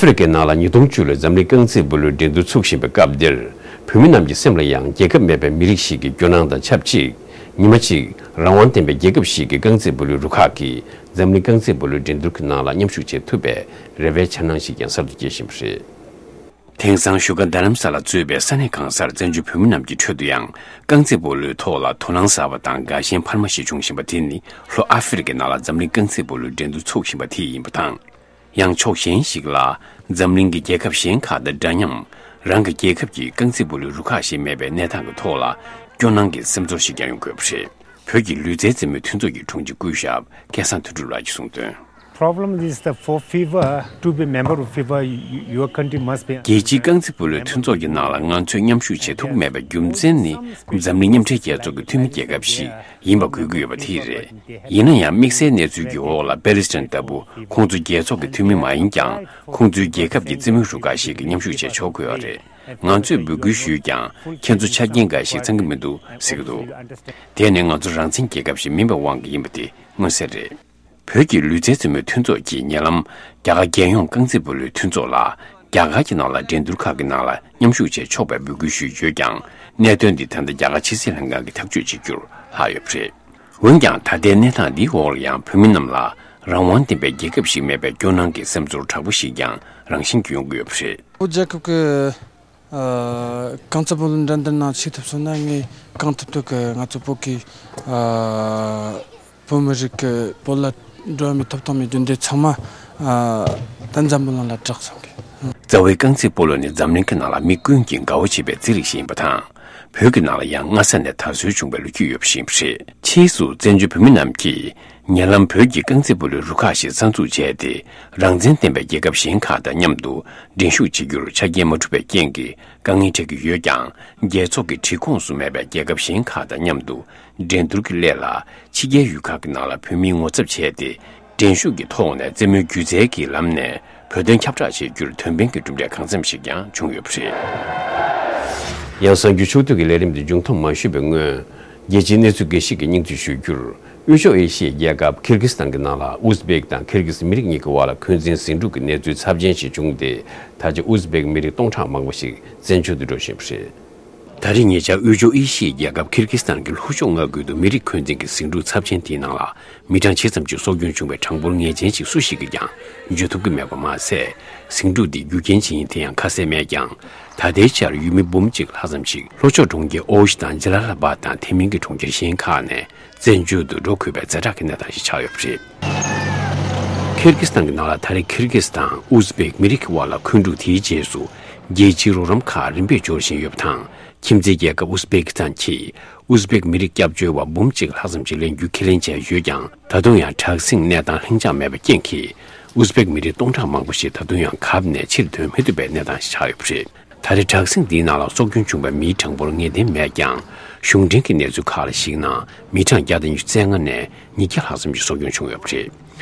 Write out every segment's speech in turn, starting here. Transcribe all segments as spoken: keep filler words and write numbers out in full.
ཨ་ཧྥེ་རི་ཁའི་ནང་ལ་ཉིས་སྟོང་བཅུ་ལོའི་འཛམ་གླིང་རྐང་རྩེད་སྤོ་ལོའི་འགྲན་བསྡུར་ཚུགས་བཞིན་པའི་སྐབས་འདིར། བོད་མི་རྣམས་ཀྱི་སེམས་ལ་ཡང་རྒྱལ་ཁབ་མེད་པའི་མི་རིགས་ཤིག་གི་སྐྱོ་སྣང་དང་ཆབས་ཅིག་ཉི་མ་གཅིག་རང་དབང་ལྡན་པའི་རྒྱལ་ཁབ་ཞིག་གི་རྐང་རྩེད་སྤོ་ལོའི་རུ་ཁག་གིས་འཛམ་གླིང་རྐང་རྩེད་སྤོ་ལོའི་འགྲན་བསྡུར་གྱི་ནང་ལ་མཉམ་ཞུགས་བྱེད་ཐུབ་པའི་རེ་བའི་འཆར་སྣང་ཞིག་ཀྱང་གསར་དུ་སྐྱེས་བཞིན་པ་རེད། དེང་སང་བཞུགས་སྒར་རྡ་རམ་ས་ལ་གཙོས་པའི་ས་གནས་གང་སར་བཙན་བྱོལ་བོད་མི་རྣམས་ཀྱི་ཁྲོད་དུ་ཡང་རྐང་རྩེད་སྤོ་ལོའི་ཐོག་ལ་དོ་སྣང་ཟབ་པ་དང་དགའ་ཞེན་འཕར་མ་ཞིག་འབྱུང་བཞིན་པ་དེ་ནི་ལྷོ་ཨ་ཧྥེ་རི་ཁའི་ནང་ལ་འཛམ་གླིང་རྐང་རྩེད་སྤོ་ལོའི་འགྲན་བསྡུར་ཚུགས་བཞིན་པ་དེ་ཡིན་པ་དང་། ཡང་ཕྱོགས་གཞན་ཞིག་ལ། འཛམ་གླིང་གི་རྒྱལ་ཁབ་གཞན་ཁག་དང་འདྲ་མཉམ། རང་གི་རྒྱལ་ཁབ་ཀྱི་རྐང་རྩེད་སྤོ་ལོའི་རུ་ཁག་ཞིག་མེད་པའི་གནས་སྟངས་ཀྱི་ཐོག་ལ་སྐྱོ་སྣང་གི་སེམས་ཚོར་ཞིག་ཀྱང་ཡོང་གི་ཡོད་པ་རེད། བོད་ཀྱི་ལུས་རྩལ་རྩེད་མོའི་མཐུན་ཚོགས་ཀྱི་དྲུང་ཆེ་སྐུ་ཞབས་སྐལ་བཟང་དོན་གྲུབ་ལགས་ཀྱིས་གསུངས་དོན། Problem is that for FIFA to be member of FIFA, y- your country must be རྒྱལ་སྤྱིའི་རྐང་རྩེད་སྤོ་ལོའི་མཐུན་ཚོགས་ཀྱི་ནང་ལ་ང་ཚོས་མཉམ་ཞུགས་བྱེད་ཐུབ་ཀྱི་མེད་པའི་རྒྱུ་མཚན་ནི། འཛམ་གླིང་མཉམ་འབྲེལ་རྒྱལ་ཚོགས་ཀྱི་འཐུས་མི་རྒྱལ་ཁབ་ཞིག་ཡིན་པ་དགོས་ཀྱི་ཡོད་པ་དེ་རེད། ཡིན་ན་ཡང་དམིགས་བསལ་གནས་ཚུལ་གྱི་འོག་ལ་པེ་ལི་སི་ཐན་ལྟ་བུ་ཁོང་ཚོ་རྒྱལ་ཚོགས་ཀྱི་འཐུས་མི་མ་ཡིན་ཀྱང་ཁོང་ཚོའི་རྒྱལ་ཁབ་ཀྱི་རྩེད་མོའི་རུ་ཁག་ཞིག་གིས་མཉམ་ཞུགས་བྱེད་ཆོག་གི་ཡོད་རེད། ང་ཚོས་འབོད་སྐུལ་ཞུས་ཀྱང་ཁྱེད་ཚོ་ཆ་རྐྱེན་འགའ་ཞིག་ཚང་གི་མི་འདུག་ཟེར་གྱི་འདུག་དེ་ནི་ང་ཚོ་རང་བཙན་རྒྱལ་ཁབ་ཞིག་མིན་པའི་དབང་གིས་ཡིན་པ་དེ་མངོན་གསལ་རེད། བོད་ཀྱི་ལུས་རྩལ་རྩེད་མོའི་མཐུན་ཚོགས་ཀྱིས་ཉེ་ལམ་རྒྱ་གར་རྒྱལ་ཡོངས་རྐང་རྩེད་སྤོ་ལོའི་མཐུན་ཚོགས་ལ་རྒྱ་གར་གྱི་ནང་ལ་འགྲན་བསྡུར་ཁག་གི་ནང་ལ་མཉམ་ཞུགས་བྱེད་ཆོག་པའི་འབོད་སྐུལ་ཞུས་ཡོད་ཀྱང་གནད་དོན་འདི་ད་ལྟ་རྒྱ་གར་ཕྱི་སྲིད་ལྷན་ཁང་གིས་ཐག་གཅོད་བྱེད་རྒྱུར་ལྷག་ཡོད་པ་རེད། འོན་ཀྱང་ད་ལྟའི་གནས་སྟངས་འདིའི་འོག་ལ་ཡང་བོད་མི་རྣམས་ལ་རང་དབང་ལྡན་པའི་རྒྱལ་ཁབ་ཞིག་མེད་པའི་སྐྱོ་སྣང་གི་སེམས་ཚོར་དྲག་པོ་ཞིག་ཀྱང་རང་བཞིན་གྱིས་ཡོང་གི་ཡོད་པ་རེད། བོད་རྒྱལ་ཁབ་ཀྱི་ཨ། རྐང་རྩེད་སྤོ་ལོ་འགྲན་བསྡུར་ནང་ཞུགས་ཐུབ་སོང་ན་ངས་གང་ཐུབ་ཐུབ་ཀྱིས་ང་ཚོ་བོད་ཀྱི་ཨ། བོད་མི་རིགས་ཀྱི་བོད་ལ་འགྲོ་བ་མིའི་ཐོབ་ཐང་མི་རྒྱུ་འབྲས་ཚང་མ་ཨ། ད་འཛམ་བུ་གླིང་ལ་བསྒྲགས་སོང་གི། རྩ་བའི་རྐང་རྩེད་སྤོ་ལོ་ནི་འཛམ་གླིང་གི་ནང་ལ་མི་ཀུན་གྱིས་དགའ་བོ་བྱེད་པའི་རྩེད་རིགས་ཤིག་ཡིན་པ་དང་། བོད་ཀྱི་ནང་ལ་ཡང་སྔ་ས་ནས་དར་སྲོལ་བྱུང་བའི་ལོ་རྒྱུས་ཡོད་པ་ཞིག་ཡིན་པ་རེད། ཕྱིས་སུ་བཙན་བྱོལ་བོད་མི་རྣམས་ཀྱིས། ཉེ་ལམ་བོད་ཀྱི་རྐང་རྩེད་སྤོ་ལོའི་རུ་ཁག་ཞིག་གསར་འཛུགས་བྱས་ཏེ། རང་བཙན་ལྡན་པའི་རྒྱལ་ཁབ་གཞན་ཁག་དང་མཉམ་དུ་འགྲན་ཞུགས་བྱེད་རྒྱུར་ཆ་རྐྱེན་མ་འགྲུབ་པའི་རྐྱེན་གྱིས་དཀའ་ངལ་འཕྲད་ཀྱི་ཡོད་ཀྱང་། རྒྱལ་ཚོགས་ཀྱི་སྒྲིག་ཁོངས་སུ་མེད་པའི་རྒྱལ་ཁབ་གཞན་ཁག་དང་མཉམ་དུ་འགྲན་བསྡུར་གྱི་སླད་ལ་ཕྱི་རྒྱལ་ཡུལ་ཁག་གི་ནང་ལ་བོད་མིའི་ངོ་ཚབ་བྱས་ཏེ། འགྲན་ཞུགས་ཀྱི་ཐོག་ནས་རྩེད་མོའི་སྒྱུ་རྩལ་གྱི་ལམ་ནས་བོད་དོན་ཁྱབ་བསྒྲགས་བྱེད་རྒྱུར་དོན་ཕན་གྱི་གྲུབ་འབྲས་གང་འཚམ་ཞིག་ཀྱང་བྱུང་ཡོད་པ་རེད། ཡང་གསར་འགྱུར་ཕྱོགས་བསྡུས་ཀྱི་ལས་རིམ་འདི་མཇུག་མཐོང་མ་ཞུས་པའི་སྔོན། རྒྱལ་སྤྱིའི་གནས་ཚུལ་དགེ་བཤེས་ཀྱི་སྙིང་བསྡུས་ཞུ་རྒྱུར། དབུས་ཕྱོགས་ཨེ་ཤི་ཡའི་རྒྱལ་ཁབ་ཁིར་གིས་སྟན་གྱི་ནང་ལ་ཨུ་ཛི་བེག་དང་ཁིར་གིས་མི་རིགས་གཉིས་ཀྱི་དབར་ལ་འཁོན་འཛིན་ཟིང་འཁྲུག་གི་གནས་ཚུལ་ཚབས་ཆེན་ཞིག་བྱུང་སྟེ། ད་ཆ་ཨུ་ཛི་བེག་མི་རིགས་སྟོང་ཕྲག་མང་པོ་ཞིག་བཙན་བྱོལ་དུ་འགྲོ་བཞིན་པ་རེད། ད་རེས་ཉེ་ཆར་དབུས་ཕྱོགས་ཨེ་ཤི་ཡའི་རྒྱལ་ཁབ་ཁིར་གིས་སྟན་གྱི་ལྷོ་ཕྱོགས་མངའ་ཁུལ་དུ་མི་རིགས་འཁོན་འཛིན་གྱི་ཟིང་འཁྲུག་ཚབས་ཆེན་དེའི་ནང་ལ་མི་གྲངས་ཇི་ཙམ་ཞིག་སྲོག་སྐྱོན་བྱུང་བའི་གྲངས་འབོར་ངེས་ཅན་ཞིག་སུ་ཞིག་གིས་ཀྱང་བརྗོད་ཐུབ་ཀྱི་མེད་པ་མ་ཟད། ཟིང་འཁྲུག་འདིའི་རྒྱུ་རྐྱེན་ཇི་ཡིན་དེ་ཡང་ཁ་གསལ་མེད་ཀྱང་། ད་ལྟའི་ཆར་ཡུལ་མི་འབུམ་གཅིག་ལྷག་ཙམ་ཞིག་ལྷོ་ཕྱོགས་གྲོང་ཁྱེར་ཨོ་ཤི་དང་ཇ་ལ་ལ་བྷ་དང་དེ་མིན་གྱི་གྲོང་ཁྱེར་གཞན་ཁག་ནས་བཙན་བྱོལ་དུ་འགྲོ་དགོས་པའི་ཛ་དྲག་གི་གནས་སྟངས་ཤིག་ཆགས་ཡོད་པ་རེད། ཁིར་གིས་སྟན་གྱི་ནང་ལ་ད་རེས་ཁིར་གིས་དང་ཨུ་ཛི་བེག་མི་རིགས་ཀྱི་དབར་ལ་འཁོན་འཁྲུག་དེའི་རྗེས་སུ་རྒྱལ་སྤྱིའི་རོགས་རམ་ཁག་རིམ་པས་འབྱོར་བཞིན་ཡོད་པ་དང་། ཁྱིམ་མཚེས་རྒྱལ་ཁབ་ཨུ་ཛི་བེ་ཀི་སི་ཐན་གྱིས་ཨུ་ཛི་བེག་མི་རིགས་སྐྱབས་བཅོལ་བ་འབུམ་གཅིག་ལྷག་ཙམ་ཞིག་ལེན་རྒྱུ་ཁས་ལེན་བྱས་ཡོད་ཀྱང་། ད་དུང་ཡང་དྲག་ཟིང་གནས་སྟངས་ལྷིང་འཇགས་མེད་པའི་རྐྱེན་གྱིས། ཨུ་ཛི་བེག་མི་རིགས་སྟོང་ཕྲག་མང་པོ་ཞིག་ད་དུང་ཡང་གབ་ནས་ཕྱིར་ཐོན་མི་ཐུབ་པའི་གནས་སྟངས་ཤིག་ཆགས་ཡོད་པ་རེད། ད་རེས་དྲག་ཟིང་འདིའི་ནང་ལ་སྲོག་སྐྱོན་བྱུང་བའི་མིའི་གྲངས་འབོར་ངེས་གཏན་མེད་ཀྱང་། གཞུང་འབྲེལ་གྱི་གནས་ཚུལ་ཁག་ལ་གཞིགས་ན། མི་གྲངས་བརྒྱ་དང་ཉི་ཤུ་རྩ་ལྔ་ནས་ཉིས་བརྒྱ་ལྷག་ཙམ་ཞིག་སྲོག་སྐྱོན་བྱུང་ཡོད་པ་རེད།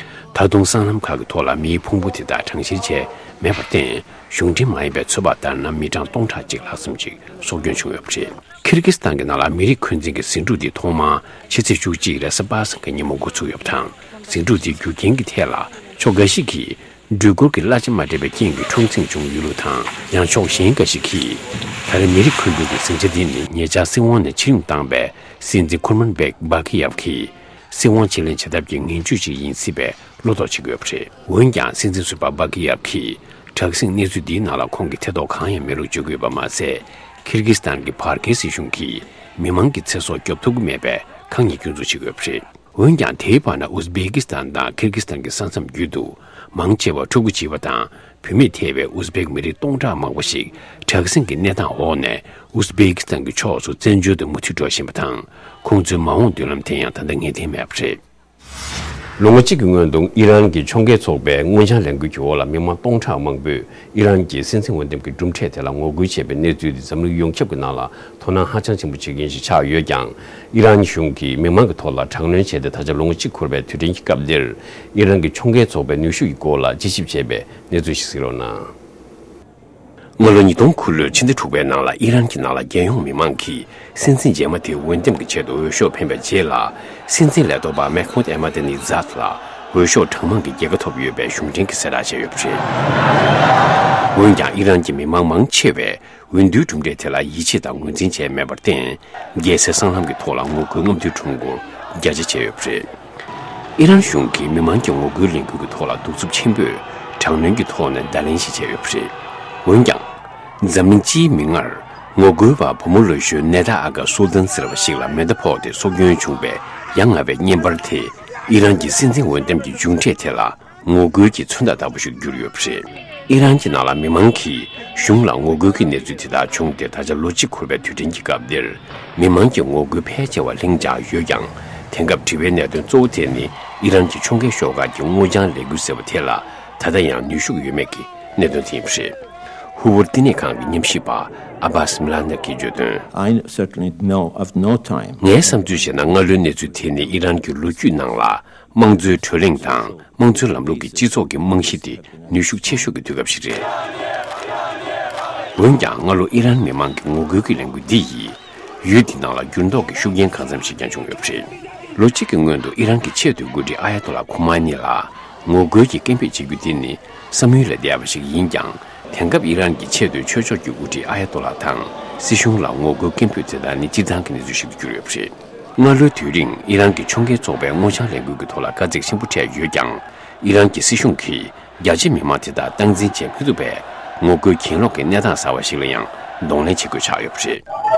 ད་དུང་སྲང་ལམ་ཁག་གི་ཐོག་ལ་མིའི་ཕུང་པོ་དེ་དག་གྲངས་བཤེར་བྱས་མེད་པར་བརྟེན། གཞུང་འབྲེལ་མ་ཡིན་པའི་ཚོད་དཔག་ལྟར་ན། མི་གྲངས་སྟོང་ཕྲག་གཅིག་ལྷག་ཙམ་ཞིག་སྲོག་སྐྱོན་བྱུང་ཡོད་པ་རེད། ཁིར་གི་སི་ཐན་གྱི་ནང་ལ་མི་རིགས་འཁོན་འཛིན་གྱི་ཟིང་འཁྲུག་འདི་ཐོག་མར་ཕྱི་ཚེས་བཅུ་གཅིག་རེས་གཟའ་པ་སངས་ཀྱི་ཉིན་མོ་འགོ་ཚུགས་ཡོད་པ་དང་། ཟིང་འཁྲུག་དེའི་རྒྱུ་རྐྱེན་གྱི་ཐད་ལ་ཕྱོགས་འགའ་ཞིག་གིས། སྦྲུལ་གུར་གྱི་གླ་ཆ་མ་སྤྲད་པའི་རྐྱེན་གྱིས་འཁྲུག་འཛིང་བྱུང་ཡོད་ལུགས་དང་། ཡང་ཕྱོགས་གཞན་འགའ་ཞིག་གིས། ད་རེས་མི་རིགས་འཁོན་འཛིན་གྱི་ཟིང་ཆ་འདི་ནི་ཉེ་ཆར་སྲིད་དབང་ནས་ཕྱིར་འབུད་བཏང་བའི་སྲིད་འཛིན་ཁུར་མན་བེག་སྦ་ཀི་ཡབ་ཀྱིས་སྲིད་དབང་ཕྱིར་ལེན་བྱེད་ཐབས་ཀྱི་ངན་ཇུས་ཤིག་ཡིན་སྲིད་པའི་བློ་དོགས་བྱེད་ཀྱི་ཡོད་པ་རེད། འོན་ཀྱང་སྲིད་འཛིན་ཟུར་པ་སྦ་ཀི་ཡབ་ཀྱིས་དྲག་ཟིང་གནས་ཚུལ་འདིའི་ནང་ལ་ཁོང་གིས་ཐེ་གཏོགས་གང་ཡང་མེད་ལུགས་བརྗོད་ཀྱི་ཡོད་པ་མ་ཟད། ཁིར་གི་སི་ཐན་གྱི་བར་བརྒལ་སྲིད་གཞུང་གིས་མི་མང་གི་ཚེ་སྲོག་སྐྱོབ་ཐུབ་ཀྱི་མེད་པའི་ཁ་ཉེས་སྐྱོན་འཛུགས་བྱེད་ཀྱི་ཡོད་པ་རེད། འོན་ཀྱང་དེའི་བར་ན་ཨུ་ཛི་བེ་ཀི་སི་ཐན་དང་ཁིར་གི་སི་ཐན་གྱི་ས་མཚམས་བརྒྱུད་དུ་མང་ཆེ་བ་ཕྲུ་གུ་བྱིས་པ་དང་བུད་མེད་ཐེ་བའི་ཨུ་ཛི་བེག་མི་རིགས་སྟོང་ཕྲག་མང་པོ་ཞིག་དྲག་ཟིང་གི་གནས་སྟངས་འོག་ནས་ཨུ་ཛི་བེ་ཀི་སི་ཐན་གྱི་ཕྱོགས་སུ་བཙན་བྱོལ་དུ་མུ་མཐུད་འགྲོ་བཞིན་པ་དང་། ཁོང་ཚོའི་མ་འོངས་མདུན་ལམ་དེ་ཡང་ད་ལྟ་ངེས་གཏན་མེད་པ་རེད། ལོ་ངོ་གཅིག་གི་སྔོན་དུ་ཨི་རན་གྱི་ཕྱོགས་འགལ་ཚོགས་པའི་མངོན་བྱང་ལས་འགུལ་གྱི་འོག་ལ་མི་མང་སྟོང་ཕྲག་མང་པོས་ཨི་རན་གྱི་སྲིད་འཛིན་འོས་འདེམས་ཀྱི་གྲུབ་འབྲས་དེ་ལ་ངོ་རྒོལ་བྱས་པའི་གནས་ཚུལ་དེ་འཛམ་གླིང་ཡོངས་ཁྱབ་ཀྱི་ནང་ལ་དོ་སྣང་ཧ་ཅང་ཆེན་པོ་བྱེད་མཁན་ཞིག་ཆགས་ཡོད་ཀྱང་། ཨི་རན་གཞུང་གིས་མི་མང་གི་ཐོག་ལ་དྲག་གནོན་བྱས་ཏེ་ད་ཆ་ལོ་ངོ་གཅིག་འཁོར་བའི་དུས་དྲན་གྱི་སྐབས་འདིར། ཨི་རན་གྱི་ཕྱོགས་འགལ་ཚོགས་པའི་ནུས་ཤུགས་ཀྱི་སྐོར་ལ་དཔྱད་ཞིབ་བྱས་པའི་གནས་ཚུལ་ཞིག་གཟིགས་རོགས་གནང་། སྔ་ལོ་ཉིས་སྟོང་དགུ་ལོའི་ཕྱི་ཟླ་དྲུག་པའི་ནང་ལ་ཨི་རན་གྱི་ནང་ལ་རྒྱལ་ཡོངས་མི་མང་གིས་སྲིད་འཛིན་རྗེས་མ་དེའི་འོས་འདེམས་ཀྱི་ཆེད་དུ་འོས་ཤོག་འཕེན་པའི་རྗེས་ལ། སྲིད་འཛིན་ལས་ཐོག་པ་མེག་མུད་ཨེ་མ་ཏི་ནི་ཛཱད་ལ་འོས་ཤོག་གྲངས་མང་གི་རྒྱལ་ཁ་ཐོབ་ཡོད་པའི་གཞུང་འབྲེལ་གྱི་གསལ་བསྒྲགས་བྱས་ཡོད་པ་རེད། འོན་ཀྱང་ཨི་རན་གྱི་མི་མང་མང་ཆེ་བས་འོས་བསྡུའི་གྲུབ་འབྲས་དེ་ལ་ཡིད་ཆེས་དང་ངོས་འཛིན་བྱས་མེད་པར་བརྟེན། རྒྱལ་སའི་སྲང་ལམ་གྱི་ཐོག་ལ་ངོ་རྒོལ་རྔམ་སྟོན་ཁྲོམ་སྐོར་རྒྱ་ཆེ་བྱས་ཡོད་པ་རེད། ཨི་རན་གཞུང་གིས་མི་མང་གི་ངོ་རྒོལ་ལས་འགུལ་གྱི་ཐོག་ལ་གདུག་རྩུབ་ཆེན་པོས་དྲག་གནོན་གྱི་ཐོག་ནས་བརྡ་ལན་ཞིག་བྱས་ཡོད་པ་རེད། འོན་ཀྱང་། འཛམ་གླིང་སྤྱིའི་མིག་སྔར། ངོ་རྒོལ་བ་བུ་མོ་ལོ་གཞོན་ནེ་ཏཱ་ཨ་ག་སུལ་ཏན་ཟེར་བ་ཞིག་ལ་མེ་མདའ་ཕོག་སྟེ་སྲོག་སྐྱོན་བྱུང་བའི་ཡ་ང་བའི་བརྙན་པར་དེ། ཨི་རན་གྱི་སྲིད་འཛིན་འོས་འདེམས་ཀྱི་མཇུག་འབྲས་དེ་ལ་ངོ་རྒོལ་གྱི་མཚོན་རྟགས་ལྟ་བུ་ཞིག་གྱུར་ཡོད་པ་རེད། ཨི་རན་གྱི་ནང་ལ་མི་མང་གིས་གཞུང་ལ་ངོ་རྒོལ་གྱི་གནས་ཚུལ་དེ་དག་བྱུང་སྟེ་ད་ཆ་ལོ་གཅིག་འཁོར་བའི་དུས་དྲན་གྱི་སྐབས་འདིར། མི་མང་གི་ངོ་རྒོལ་ཕལ་ཆེ་བ་ལྷིང་འཇགས་ཡོད་ཀྱང་། དེང་སྐབས་དྲི་བའི་གནད་དོན་གཙོ་བོ་དེ་ནི་ཨི་རན་གྱི་ཕྱོགས་འགལ་ཤོག་ཁག་གི་སྔོ་ལྗང་ལས་འགུལ་ཟེར་བ་དེ་ལ་ད་ལྟ་ཡང་ནུས་ཤུགས་ཡོད་མེད་ཀྱི་གནད་དོན་དེ་ཡིན་པ་རེད། ཧུ་བོར་བསྟི་གནས་ཁང་གི་ཉམས་ཞིབ་པ་ཨ་བྷ་སི་མི་ལ་ནེར་གྱིས་བརྗོད་དོན། I certainly know of no time. ངའི་བསམ་ཚུལ་བྱས་ན་སྔ་ལོའི་གནས་ཚུལ་དེ་ནི་ཨི་རན་གྱི་ལོ་རྒྱུས་ནང་ལ་དམངས་གཙོའི་གྲོས་གླེང་དང་དམངས་གཙོའི་ལམ་ལུགས་ཀྱི་སྤྱི་ཚོགས་ཀྱི་རྨང་གཞི་དེ་ནུས་ཤུགས་ཆེ་ཤོས་ཀྱི་དུས་སྐབས་ཤིག་རེད། འོན་ཀྱང་སྔ་ལོ་ཨི་རན་མི་མང་གི་ངོ་རྒོལ་གྱི་ལས་འགུལ་འདི་ཡིས། ཡུལ་འདི་ནང་ལ་འགྱུར་ལྡོག་གི་ཤུགས་རྐྱེན་གང་འཚམ་ཞིག་ཀྱང་བྱུང་ཡོད་པ་རེད། ལོ་གཅིག་གི་སྔོན་དུ་ཨི་རན་གྱི་ཆེས་མཐོའི་འགོ་ཁྲིད་ཨ་ཡ་ཏོ་ལ་ཁོ་མ་ནི་ལ་ངོ་རྒོལ་གྱི་སྐད་འབོད་བྱེད་རྒྱུ་དེ་ནི་བསམ་ཡུལ་ལས་འདས་པ་ཞིག་ཡིན་ཀྱང་། དེང་སྐབས་ཨི་རན་གྱི་ཆེས་མཐོའི་ཆོས་ཕྱོགས་ཀྱི་འགོ་ཁྲིད་ཨ་ཡ་ཏོ་ལ་དང་སྲིད་གཞུང་ལ་ངོ་རྒོལ་སྐད་འབོད་དེ་དག་ནི་སྤྱིར་བཏང་གི་གནས་ཚུལ་ཞིག་ཏུ་གྱུར་ཡོད་པ་རེད། སྔ་ལོའི་དུས་རིང་ཨི་རན་གྱི་ཕྱོགས་འགལ་ཚོགས་པས་སྔོ་ལྗང་ལས་འགུལ་གྱི་ཐོག་ལ་དཀའ་ཚེགས་ཆེན་པོ་འཕྲད་ཡོད་ཀྱང་། ཨི་རན་གྱི་སྲིད་གཞུང་གིས་རྒྱ་ཆེ་མི་མང་དེ་དག་སྟངས་འཛིན་བྱེད་མི་ཐུབ་པས། ངོ་རྒོལ་གྱེན་ལོག་གི་གནས་སྟངས་གསར་བ་ཞིག་ལ་ཡང་གདོང་ལེན་བྱེད་དགོས་ཆགས་ཡོད་པ་རེད།